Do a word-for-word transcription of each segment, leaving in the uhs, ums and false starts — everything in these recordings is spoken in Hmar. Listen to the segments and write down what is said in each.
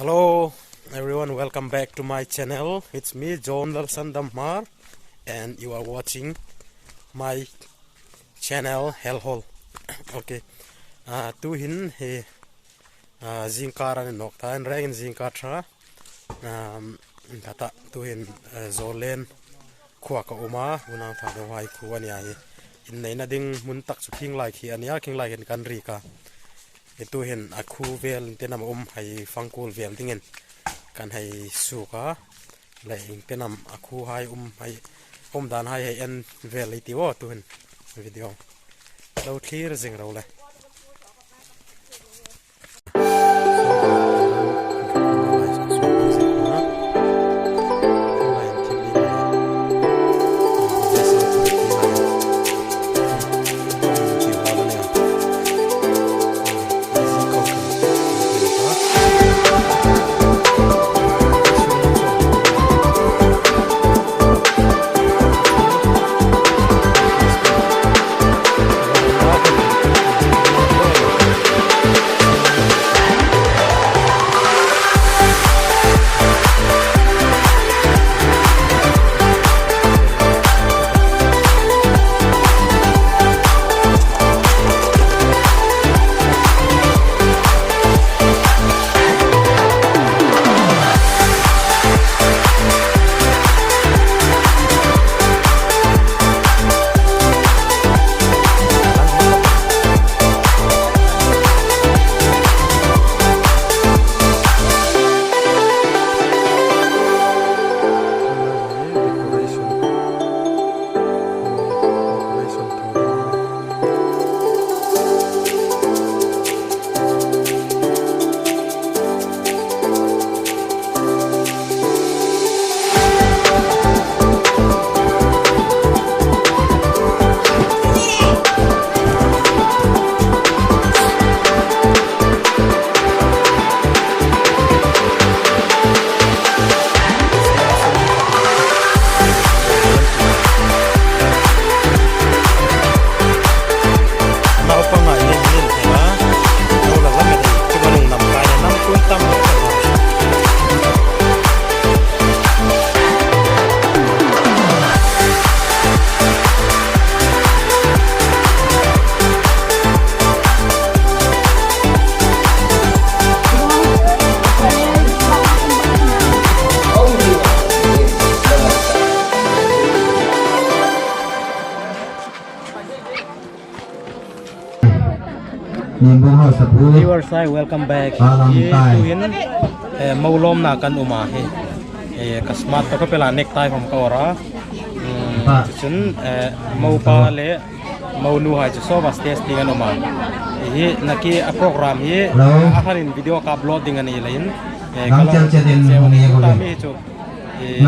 Hello, everyone, welcome back to my channel. It's me, John Lalsandam Hmar, and you are watching my channel, Hell Hole. Okay. Ah, tuhin hi, ah, zingkar a ni nawk ta, inrengin zingkar ṭha. Um, tata tuhin, eh, Zolen khuoa ka um a, unau Thadou hai khuo a nia hi. Inneina ding hmun tak chu Khinglai khi a nia, Khinglai khin kan rik a. Hi tuhin a khuo vel intinam a um hai, Fangkul vel dingin kan hai suok a. Le intinam a khuo hai um hai, um dan hai hei en vel ei ti aw tuhin video lo thlir zing ro le. Viewers, hi, welcome back. Hi tuhin, eh, mo lawmna kan um a hi. Eh, ka smart to ka pela necktie hom ka awrh a. Hmm, chuchun, eh, mo pa le mo nu hai chu saw va stage tieng an um a. Hi naki a program hi a khanin video ka upload ding a ni leiin, eh, ka lo cheu a ni ta mi chu. Eh,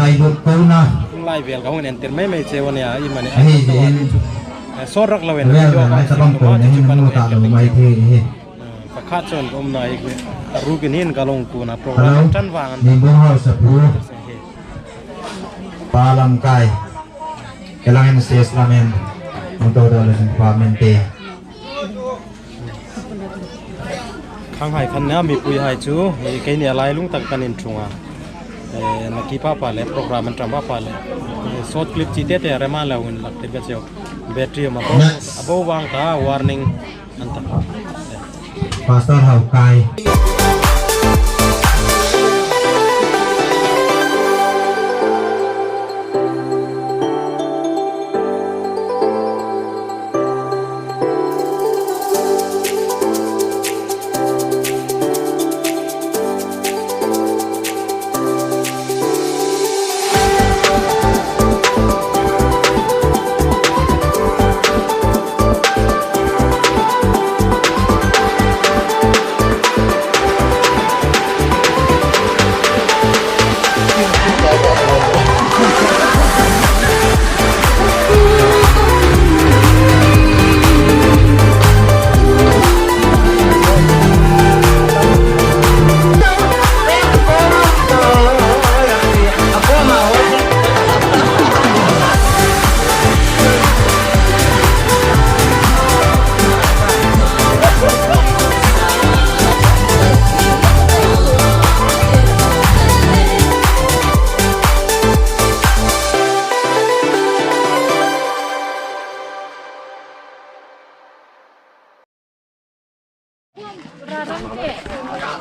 lai vel ka hung entir mei mei cheu a nia, i mani. Eh, sawt rak lo en video ka sin tu ma chu chu kan hung entir mei mei. Pakhat chun umna hi, a rukin hin ka lo kuna program tan vang an. Ni bo hau sa pu. Pa Lamkai. Kelang in ses lamen. Untuk dalam department te. Khang hai khan na mipui hai chu, eh, keini a lailung tak kan inchung a. Eh, naki papa le program an ṭan papa le. Eh, short clip chi te te rema le hun lak te be cheu. Battery ma bo, a bo vang ta warning. Pastor Haukai.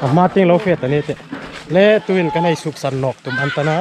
A hma tieng lo fe ta ni te. Le tuin kan hei suksan nawk tum an ta na.